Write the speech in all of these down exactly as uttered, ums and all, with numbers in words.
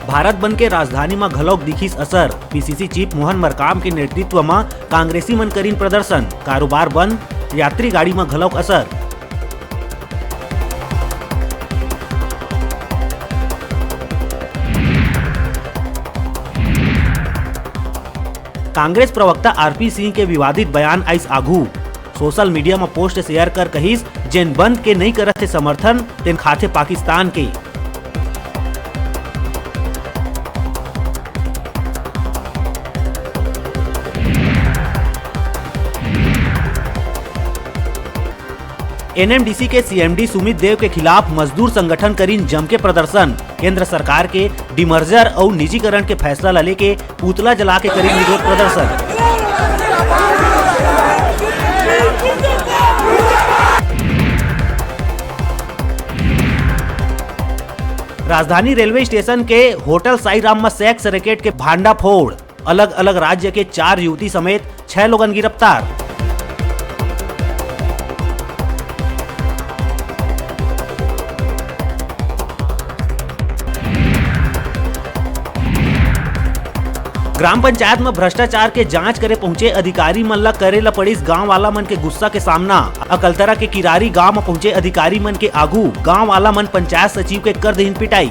भारत बंद के राजधानी म घलौक दिखिस असर। पीसीसी चीफ मोहन मरकाम के नेतृत्व म कांग्रेसी मन करिन प्रदर्शन, कारोबार बंद, यात्री गाड़ी म घलौक असर। कांग्रेस प्रवक्ता आरपी सिंह के विवादित बयान आइस आघू। सोशल मीडिया म पोस्ट शेयर कर कहिस, "जेन बंद के नइ करत हे समर्थन, तेन खाथे पाकिस्तान के।" एनएमडीसी के सीएमडी सुमित देव के खिलाफ मजदूर संगठन करिन जम के प्रदर्शन। केंद्र सरकार के डिमर्जर अउ निजीकरण के फैसला ला लेके पुतला जला के करिन विरोध प्रदर्शन। राजधानी रेलवे स्टेशन के होटल साईं राम म सेक्स रैकेट के भांडाफोड़। अलग-अलग राज्य के चार युवती समेत छह लोगन गिरफ्तार। ग्राम पंचायत म भ्रष्टाचार के जांच करे पहुंचे अधिकारी मन ल करे ल पड़िस गांव वाला मन के गुस्सा के सामना। अकलतरा के किरारी गांव म पहुंचे अधिकारी मन के आगू गांव वाला मन पंचायत सचिव के कर देहिन पिटाई।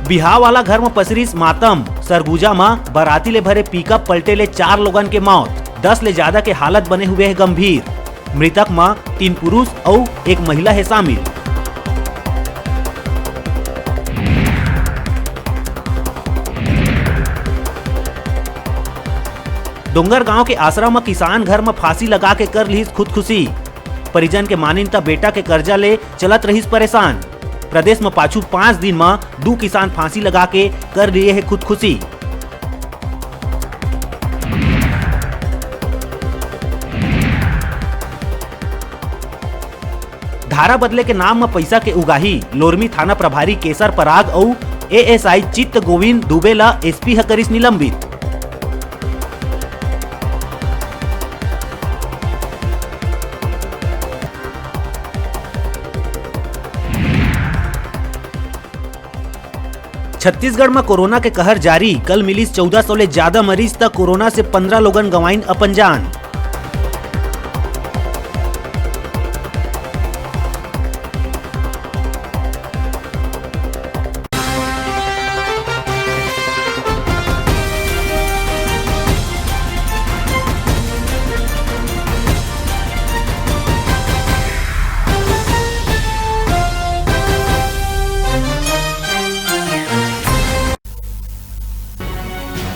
बिहाव वाला घर म पसरिस मातम। सरगुजा म बाराती ले भरे पिकअप पलटे ले चार लोगन के मौत, दस ले जादा के हालत बने हुए हे गंभीर। मृतक म तीन पुरुष अउ एक महिला हे शामिल। डोंगरगांव के आसरा म किसान घर म फांसी लगा के कर लिहिस खुदकुशी। परिजन के मानिन त बेटा के कर्जा ले चलत रहिस परेशान। प्रदेश म पाछू पांच दिन म दू किसान फांसी लगा के कर लिए हे खुदकुशी। धारा बदले के नाम म पइसा के उगाही, लोरमी थाना प्रभारी केसर पराग अउ एएसआई चित्त गोविंद दुबे ल एसपी ह करिस निलंबित। छत्तीसगढ़ म कोरोना के कहर जारी, कल मिलिस चौदह सौ ले जादा मरीज, त कोरोना से पंद्रह लोगन गंवाइन अपन जान।